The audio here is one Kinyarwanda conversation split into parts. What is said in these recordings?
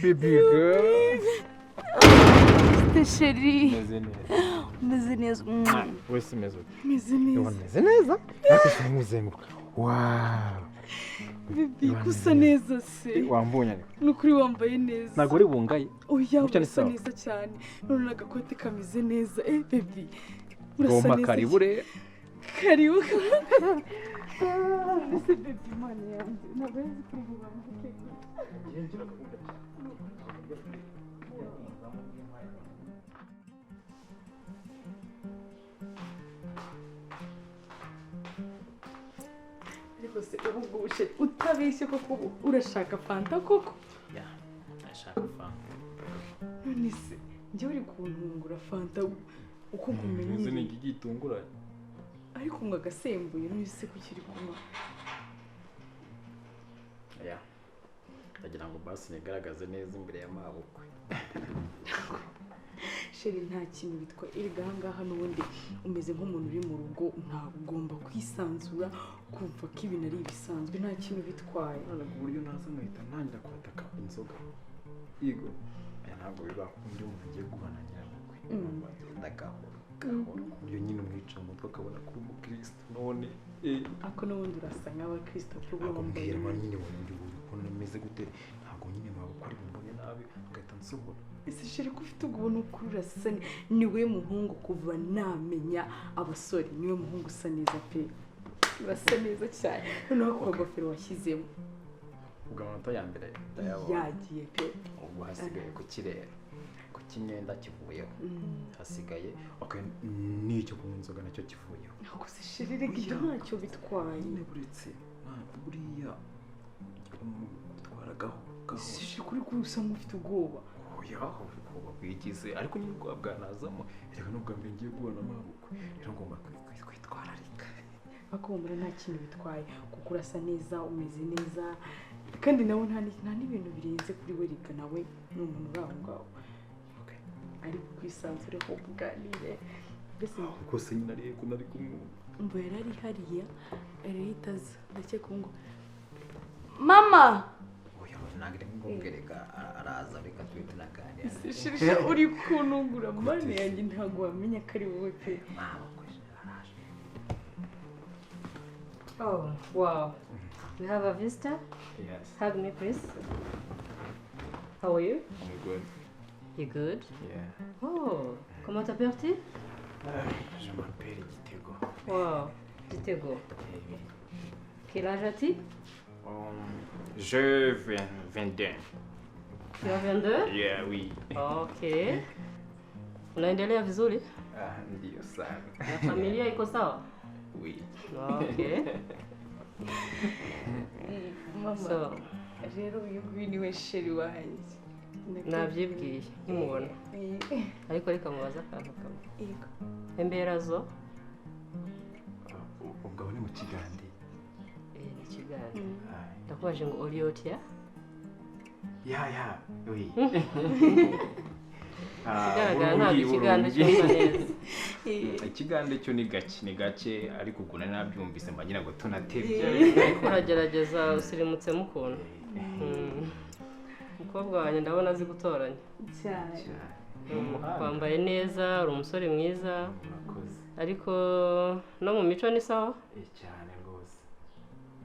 Baby girl. Chéri. Umeze neza? Umeze neza. Wese umeze ute? Umeze neza. Umeze neza, ariko simuzenguruka. Wow. Baby, ko usa neza se? Wambonye ariko? Ni ukuri wambaye neza. Ntabwo uri bungaye? Oya. Gutya ni Urasa sawa. neza cyane. None agakote kameze neza. Eh, baby, urasa Ngomba neza. Karibu rero. Karibu. Ese baby, Imana yanjye, ntabwo nzi kuri bubambuke. Ariko se ubu ngubu, chéri, utabeshye koko, ubu urashaka Fanta koko? Yeah, ndashaka Fanta. None se njyewe uri kuntungura Fanta uko Nzi ni nkumenyereye? iki gitunguranye? Ariko ngo agasembuye. None se kuki uri kunywa? Yeah, ndagira ngo basi nigaragaze neza imbere ya mabukwe. Chéri, nta kintu bitwa erega. Ahangaha n'ubundi umeze nk'umuntu uri mu rugo, ntabwo ugomba kwisanzura, kumva ko ibintu ari ibisanzwe, nta kintu bitwaye. None ku buryo naza nkahita ntangira kwataka inzoga, yego, aya ntabwo bibaho. Undi umuntu agiye guhana nyirabukwe agenda gahoro gahoro, ku buryo nyine umwica mu mutwe akabona ko uri umukristo. None Ariko n'ubundi urasa nk'abakristo pe, ntabwo wambaye mbwira neza. Nyine wongera ukuntu meze gute? Ntabwo nyine mabukwe ari bumbone nabi agahita nsohora. Ese chéri, ko ufite ubwo ukuri urasa niwe muhungu kuva namenya abasore, niwe muhungu usa neza pe. Urasa neza cyane. Noneho ako kagofero washyizemo. Ubwo amanota ya mbere ndayabona. Yagiye pe. Ubwo hasigaye ku kirere, ku cy'imyenda kivuyeho, hasigaye, okay, n'icyo kunywa inzoga nacyo kivuyeho. Ntabwo se chéri, reka, ibyo ntacyo bitwaye. Nyine buretse buriya utwara gahoro gahoro. Ese chéri, kuri ko usa nk'ufite ubwoba? Oya, ubwoba bwigize, ariko nyine ubwoba bwanazamo. Reka, n'ubwa mbere ngiye guhura n'amabukwe, rero ngomba kwitwararika. Ariko humura, nta kintu bitwaye kuko urasa neza, umeze neza, kandi nawe nta n'ibintu birenze kuri we. Reka, nawe ni umuntu uri aho ngaho. Ariko kwisanzure ko muganire mbese. Rwose nyine ariko nari kumwumva. Umva, yari ari hariya, arahita aza, ndakeka ubu ngo mama. Oya, ntabwo ari ngombwa, reka araza, reka tube tunaganira. Chéri, uri kuntungura, Mana yanjye, ntabwo wamenya ko ari wowe pe. Mabukwe araje. Oh, wow. We have a visitor. Yes. Hug me, please. How are you? I'm good. You good? Yeah. Oh, comment t'appelles-tu? Je m'appelle Gitego. Wow, Gitego. Quel âge as-tu? Je 22. Tu as 22? Yeah, oui. Okay. Unaendelea vizuri? Ah, ndio sana. Na familia iko sawa? Oui. Okay. Mama. So, rero uyu nguyu niwe chéri wanjye. Nabyibwiye nkimubona. Ariko reka mubaze akantu kamwe. Yego. Embeera zo? Ubwo aho ni mu Kigande. Eh, ni Ikigande. Ndakubaje ngo uri otya? Yeah, oui. Ikigaragara ntabwo Ikigande cyumva neza. Ikigande cyo ni gake, ni gake, ariko ubwo nari nabyumvise mba ngira ngo tunatebye. Ariko uragerageza, usirimutsemo ukuntu. Umukobwa wanjye ndabona azi gutoranya. Cyane. Wambaye neza, uri umusore mwiza. Murakoze. Ariko no mu mico ni sawa? Eh, cyane rwose.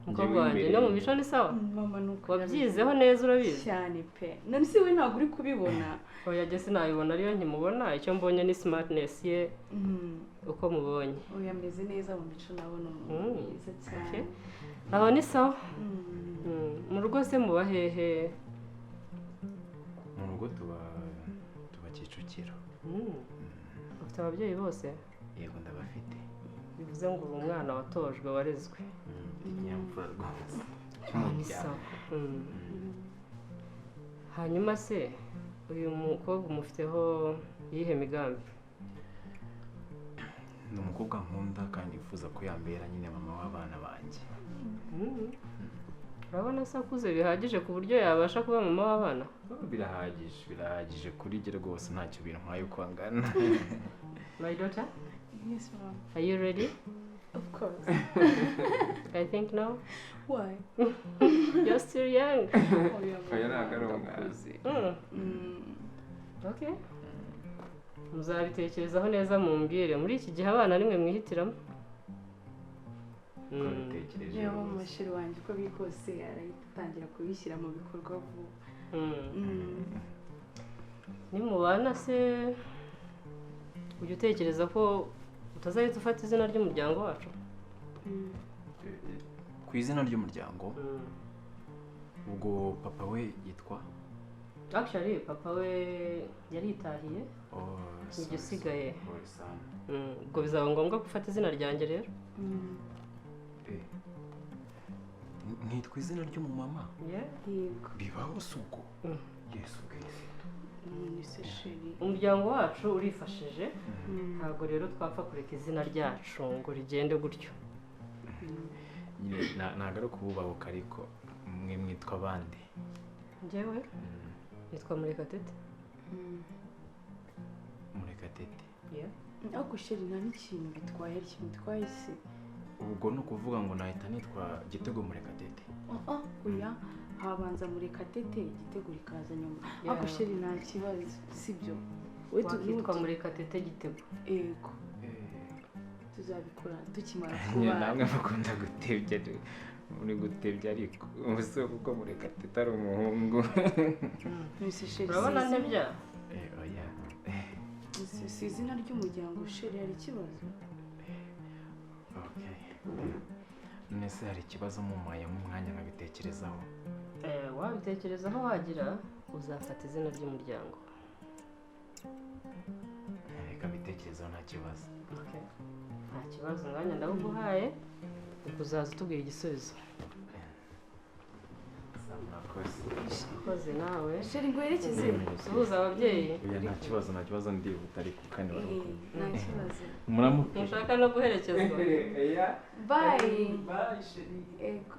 Umukobwa wanjye no mu mico ni sawa? Mama, ni uko. Wabyizeho neza, urabizi? Cyane pe. None se we ntabwo uri kubibona? Oya, jye sinabibona, ariyo nkimubona icyo mbonye ni smartness ye, uko mubonye. Oya, ameze neza mu mico, nabona umuntu mwiza cyane. Okay. Aho ni sawa. Mu rugo se muba hehe? Mu rugo tuba Kicukiro. Ufite ababyeyi bose? Yego, ndabafite. Bivuze ngo uri umwana watojwe, warezwe. Ikinyamfura rwose. Aho ni sawa. Hanyuma se uyu mukobwa umufiteho iyihe migambi? Ni umukobwa nkunda kandi nifuza ko yambera nyine mama w'abana banjye. Urabona se akuze bihagije ku buryo yabasha kuba mama w'abana? Oh, birahagije, birahagije kuri jye rwose, ntacyo bintwaye uko angana. My daughter, Yes, mama. are you ready? Of course. I think no. Why? You're still young. Oya, ntabwo ari umwana. Okay, muzabitekerezaho neza mumbwire. Muri iki gihe abana nimwe mwihitiramo. Twabitekereje Niba rwose. Mama wanjye uko biri kose arahita atangira kubishyira mu bikorwa vuba. Nimubana se, ujya utekereza ko utazahita ufata izina ry'umuryango wacu? Ku izina ry'umuryango? Ubwo papa we yitwa? Actually, papa we yaritahiye. Oh, Njye usigaye. Sorry, sana. Ubwo bizaba ngombwa gufata izina ryanjye rero. Eh, nkitwa izina ry'umumama? Yeah. Yego. Bibaho si ubwo? Yesu Kristo! None se, chéri? Umuryango wacu urifashije, ntabwo rero twapfa kureka izina ryacu ngo rigende gutyo. Nyine ntabwo ari ukububahuka, ariko mwe mwitwa abandi? Njyewe nitwa Murekatete. Murekatete? Yeah. Ariko chéri, nta n'ikintu bitwaye, hari ikintu bitwaye se? Ubwo ni ukuvuga ngo nahita nitwa Gitego Murekatete? Ah, oya, habanza Murekatete, Igitego rikaza nyuma. Ariko chéri, nta kibazo, sibyo? Wowe Wakitwa Murekatete Gitego. Yego, tuzabikora tukimara Nyine kubana. Namwe mukunda gutebya, muri gutebya, ariko ubu kuko Murekatete ari umuhungu. None se, chéri, Urabona si izina- ntebya? Eh, oya. Si izina ry'umuryango, chéri, hari ikibazo? Okay. None se hari ikibazo mumpaye nk'umwanya nkabitekerezaho? Eh, wabitekerezaho, wagira uzafata izina ry'umuryango. Reka mbitekerezaho, nta kibazo. Okay. Nta kibazo, umwanya ndawuguhaye, ubwo uzaza utubwira igisubizo. Sawa, murakoze. Ukoze nawe. Chéri, ngo werekeze. Suhuza ababyeyi. Oya, nta kibazo, nta kibazo, ndihuta ariko kandi baramukunda. Nta kibazo. Muramuke. Ntushaka no guherekezwa? Bye. Bye, chéri. Ego,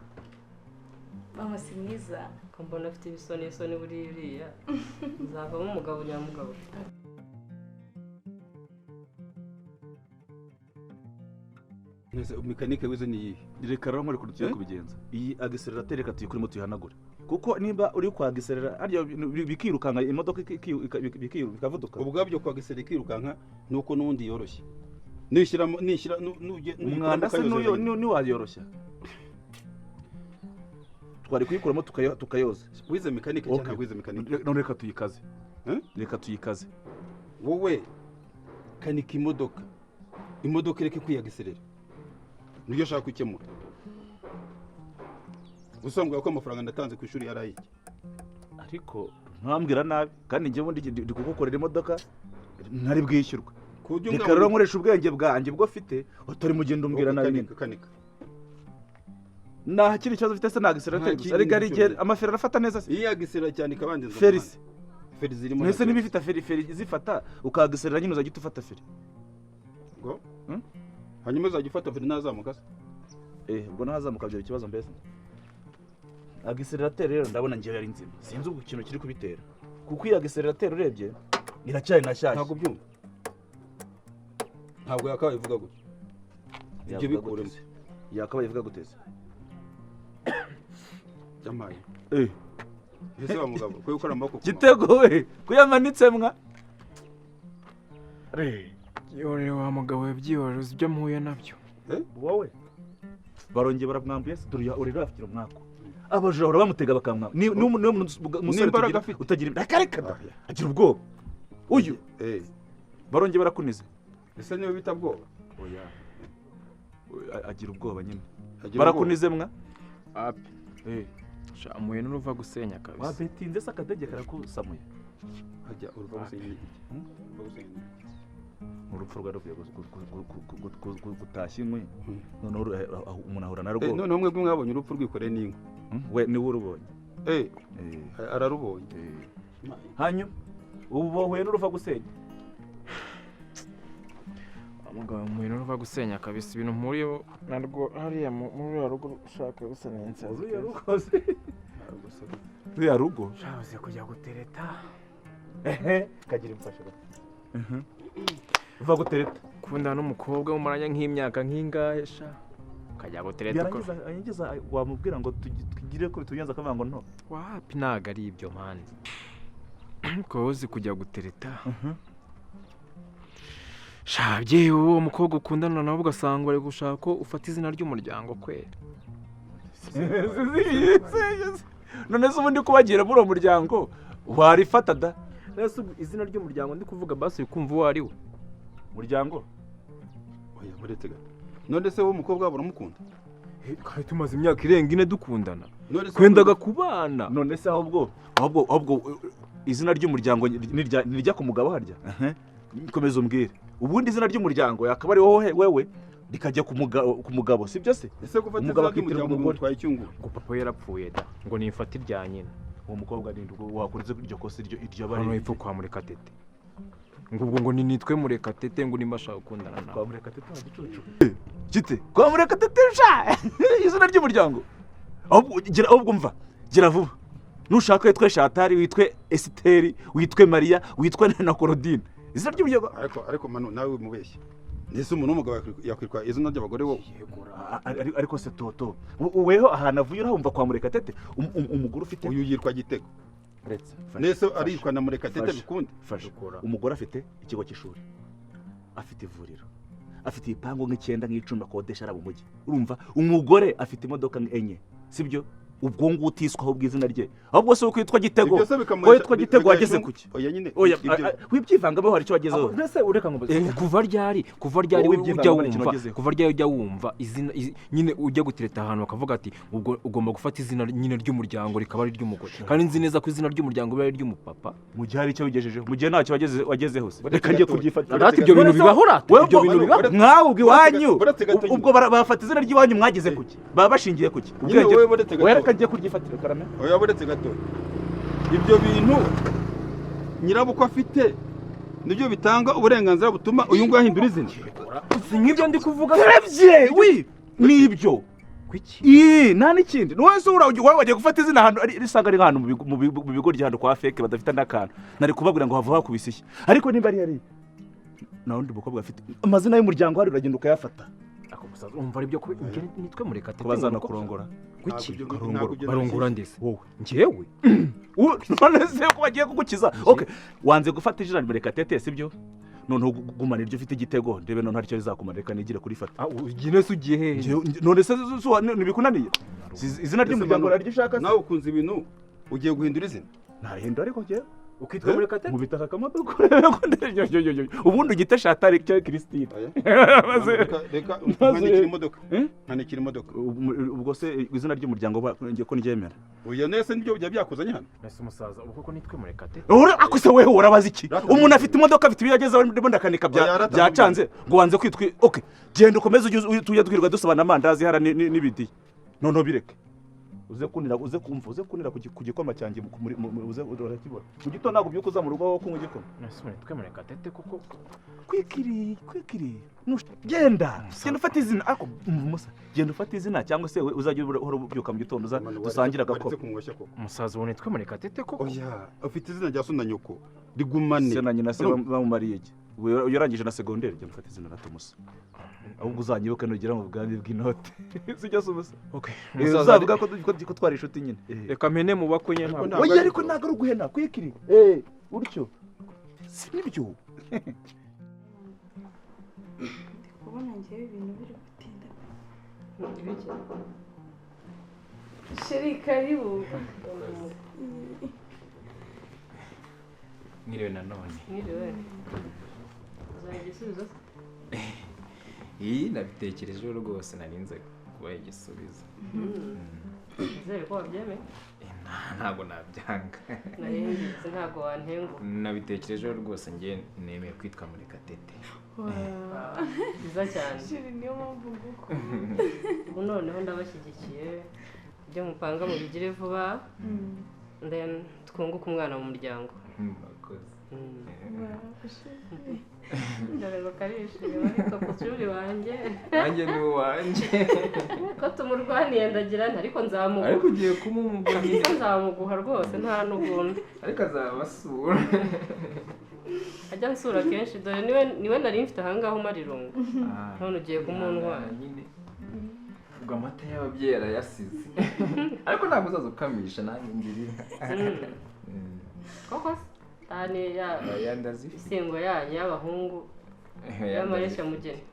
mama si mwiza. Ko mbona afite ibisonisoni, buriya uzavamo umugabo nyamugabo. Nese mécanique wize ni iyihe? Reka rero nkore ukuntu tugiye Eh? kubigenza. Iyi accélérateur reka tuyikuremo, tuyihanagure, kuko nimba uri kwa accéléra harya bikirukanka, imodoka bikavuduka. Ubwabyo kwa accéléra ikirukanka nuko n'ubundi yoroshye, nishyiramo nishyira Umwanda se nuyikuramo. Ntiwayoroshya, twari kuyikuramo tukayoza. Wize mécanique cyangwa Okay. ntabwo wize mécanique? None reka tuyikaze. Eh? Reka tuyikaze. Wowe kanika imodoka, imodoka ireke kwiyagiserera, nibyo ushaka gukemura. Usanga ko amafaranga ndatanze ku ishuri yari ayiki? Ariko ntambwira nabi, kandi njyewe ubundi ndi kugukorera imodoka ntari bwishyurwe. Ku buryo Reka rero nkoresha ubwenge bwanjye bwo mfite, utari mugenda umbwira nabi nyine. Kanika, kanika. Nta kindi kibazo ufite se? Nta accélérateur Nta gusa kindi. Ariko hari igihe Nicyo. amaferi arafata neza se? Iyo yagiserera cyane ikabangiza Feri umuhanda. se? Feri zirimo. Mwese Nta niba kibazo. ifite feri, feri zifata, ukagiserera nyine uzajya uhita ufata feri. Ngo? Hmm? Hanyuma uzajya ufata feri ntazamuka se? Eh, ubwo nahazamuka byaba ikibazo. Mbese accélérateur rero ndabona ngewe yari nzima, sinzi ubwo ikintu kiri kubitera, kuko iyi accélérateur urebye iracyari na shyashya. Ntabwo byumva, ntabwo yakabaye ivuga gutyo ibyo. Yavuga Bikuremo. gute se? Yakabaye ivuga gute se? Byamaye. Eh. Ese wa mugabo ko ukora amaboko ku Gitego we, kuyamanitse mwa? Re. Byihorere wa mugabo we, byihorere, uzi ibyo mpuye nabyo. Wowe barongeye baramwambuye se? Dore uri afite umwako, abajura bahora bamutega bakamwamba. Ni musore N'imbaraga afite. utagira, reka reka da. Ah, ya. Agira ubwoba uyu. Eh. Barongeye barakunize. Ese niwe bita bwoba? Oya, agira ubwoba nyine. Agira ubwoba. Barakunize mwa? Api. Eh. Sha, muhuye n'uruva gusenya kabisa. Wabetinze se, akadege karakusamuye? Hajya uruva gusenya ni iki? Uruva gusenya ni iki? Urupfu rwari ruvuye gutashya inkwi, noneho umuntu ahura na rwo. Eh, noneho mwebwe mwabonye urupfu rwikoreye n'inkwi? Hmm? We niwe urubonye. Eh. Eh. Ararubonye. Eh. Hanyuma ubu bahuye n'uruva gusenya. Wa mugabo, muhuye n'uruva gusenya kabisa, ibintu mpuriyeho narwo hariya muri ruriya rugo ushaka bisa n'insazi. Ruriya rugo se? Ruriya rugo. Shabuze kujya gutereta. Ehe, kagira imfasha gato. Uva gutereta? Gukundana n'umukobwa mumaranye nk'imyaka nk'ingahe sha ukajya gutereta uko Yarangiza yarangiza wamubwira ngo tugire ko bitugenza akavuga ngo no. Wapi, ntago ari ibyo man. Ko uzi kujya gutereta sha, byewe uwo mukobwa ukundana nawe ugasanga bari gushaka ko ufata izina ry'umuryango kwera. None se ubundi kubagira muri uwo muryango warifata da? Nese ubwo izina ry'umuryango ndi kuvuga, basi uri kumva uwo ari we? Muryango. Oya, buretse gato. None se wowe umukobwa wabo uramukunda? Twari tumaze imyaka irenga 4 dukundana. None se Twendaga kubana. None se ahubwo izina ry'umuryango nirya ku mugabo harya? Komeza umbwire. Ubundi izina ry'umuryango yakaba ari wowe wewe rikajya ku mugabo, sibyo se? Ese gufata Umugabo izina akitirwa ry'umuryango umugore. bimutwaye icyungu? Ngo papa we yarapfuye da, ngo nifate irya nyina. Uwo mukobwa ni wakoze iryo kosa iryo Hano bari hepfo kwa Murekatete, ngo ubwo ngo ni nitwe Murekatete, ngo nimba ashaka gukundana nawe. Kwa Murekatete wa gicucu. Gite kwa Murekatete sha, izina ry'umuryango. Ahubwo gira, ahubwo mva, gira vuba. Nushaka witwe Shatari, witwe Esiteri, witwe Mariya, witwe na Korodine. Izina ry'umuryango. Ariko Manu, nawe mubeshye. Nese umuntu w'umugabo yakwitwa izina ry'abagore wowe? Ariko se Toto, weho ahantu avuye urahumva kwa Murekatete, umugore ufite Uyu yitwa Gitego. Uretse. Nese aritwa na Murekatete Fasha. bikunde? Fasha. Umugore afite ikigo cy'ishuri, afite ivuriro, afite ibipangu nk'icyenda nk'icumi akodesha ari mu mujyi. Urumva umugore afite imodoka 4, sibyo? Ubwo ngubu utiswaho ubw'izina rye, ahubwo se uko yitwa Gitego, Ibyo se bikamuhesha- ko yitwa Gitego bigahesha wageze un- kuki? Oya nyine. Oya, Ibyo wibyivangamo hari icyo wagezeho. Mbese ureka ngo kuva ryari Wowe ujya ibyivangamo hari ikintu wumva wagezeho. kuva ryari ujya wumva izina nyine ujya gutereta ahantu bakavuga ati ubwo ugomba gufata izina nyine ry'umuryango rikaba ari iry'umugore, kandi nzi neza ko izina ry'umuryango biba ari iry'umupapa. Mu gihe hari icyo wigejejeho, mu gihe ntacyo wagezeho se. Buretse Reka njye gato. kubyifatira. Rata ibyo bintu bibaho, rata Wewe ibyo bintu bibaho. Mwawe ubwo iwanyu Buretse gato nyine. ubwo bafata izina ry'iwanyu mwageze kuki? Baba bashingiye kuki? Nyine wowe buretse gato. Oya, reka njye kuryifatira karame. Oya, buretse gato. Ibyo bintu nyirabukwe afite nibyo bitanga uburenganzira butuma uyu nguyu ahindura izina. Si nk'ibyo ndi kuvuga. Urebye wi nibyo. Kuki? Ii, nta n'ikindi. Wowe se wowe wagiye gufata izina ahantu risanga ari ahantu mu bigo ry'ahantu kwa feke badafite n'akantu. Nari kubabwira ngo hava hakubise ishyi. Ariko nimba ari hari nta wundi mukobwa afite amazina y'umuryango hari, uragenda ukayafata. Ako musaza umva ari byo kuba nitwe Murekatete. Kubazana kurongora. Kuki? Ntabwo ibyo Barongora ndese. Wowe. Njyewe? None se ko bagiye kugukiza? Okay, wanze gufata izina Murekatete, sibyo? Noneho gumana iryo ufite Igitego, ndebe none haricyo rizakumara, reka nigire kurifata. Ugiye nese ugiye hehe? None se ntibikunaniye? Izina ry'umuryango naryo ushaka se? Nawe ukunze ibintu ugiye guhindura izina. Ntahindura ariko njyewe. Ukitwa Murekatete? Mu bitaka akamodoka urebe ko ubundi ugite Shatari cyangwa Christine. Oya. Reka nkanikira imodoka. Eh? Nkanikira imodoka. Ubwo se izina ry'umuryango ngiye ko ndyemera. Oya, nese nibyo byaba byakuzanye hano. Nese umusaza ubu koko nitwe Murekatete? Ura akuse wewe urabaza iki? Rata Umuntu afite imodoka, afite ibyo yagezeho, ndimo ndakanika Oya, rata byacanze ngo wanze kwitwa. Okay, genda ukomeze ujye tujye twirwa dusobana amandazi hara n'ibidiya. Noneho bireke. Uze kunira, uze kumva, uze kunira ku gikoma cyanjye uze urakibona. Mu gitondo ntabwo ubyuka uza mu rugo wo kunywa igikoma. Nese nitwe Murekatete koko? Kwikiri, kwikiri. Genda, genda ufate izina, ariko musa, genda ufate izina cyangwa se uzajya uhora ubyuka mu gitondo uza dusangire agakoma. Waretse kumwoshya koko. Umusaza ubu nitwe Murekatete koko? Oya, ufite izina rya so na nyoko. Rigumane. Se na nyina se bamumariye iki? Uyu yarangije na segonderi, genda ufate izina na Tomusa. Ahubwo uzanyibuke nugera mu bwami bw'inote. Sijya se ubusa. Okay. Uzavuga ko twari inshuti nyine. Reka mpene mu bakwe nyine ntabwo. Ntabwo Oya, ari ariko byo. ntabwo ari uguhena, kwikiri. Utyo. Si nibyo. Ndi kubona njyewe ibintu biri gutinda. Ibiki? Sheri, karibu. Mwiriwe nanone. Mwiriwe. Uzanye igisubizo se? Iyi nabitekerejeho rwose, narinze kubaha igisubizo. Nizere ko wabyemeye. Ntabwo nabyanga. Nari mbizi ntabwo wantenguha. Nabitekerejeho rwose, njye nemeye kwitwa Murekatete. Byiza cyane. Sheri, niyo mpamvu ngukunda. Ubu noneho ndabashyigikiye, ibyo mupanga mubigire vuba, then twunguke umwana mu muryango. Murakoze. Ndareba karishima ariko ku cyuri wanjye. Nanjye ni uwanjye. Ko tumurwaniye ndagira nti ariko nzamuguha. Ariko ugiye kumumuga nyine. Ariko nzamuguha rwose nta n'ubundi. Ariko azabasura. Ajya ansura kenshi, dore niwe nari mfite ahangaha umara irungu. None ugiye kumuntwara. Nyine ubwo amata y'ababyeyi arayasize. Ariko ntabwo uzaza ukamisha nanjye ngira inka. Koko se? Tani ya Oya, ndazifite. isingo yanyu y'abahungu y'amareshya mugeni.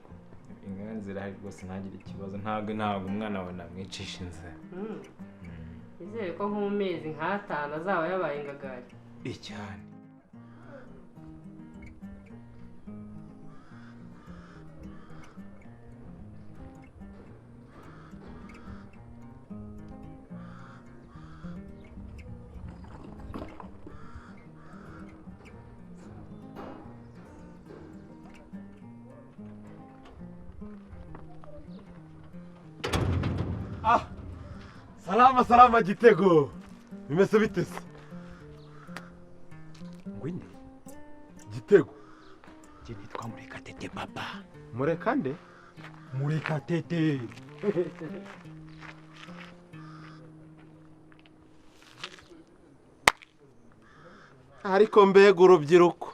Inka zirahari rwose, ntagire ikibazo. Ntabwo umwana wawe namwicisha inzara. Nizere ko nko mu mezi nk'atanu azaba yabaye ingagari. Cyane. Salama salama Gitego. Bimeze bite se? Ngwino. Gitego. Njye nitwa Murekatete papa. Murekande? Murekatete. Ariko mbega urubyiruko.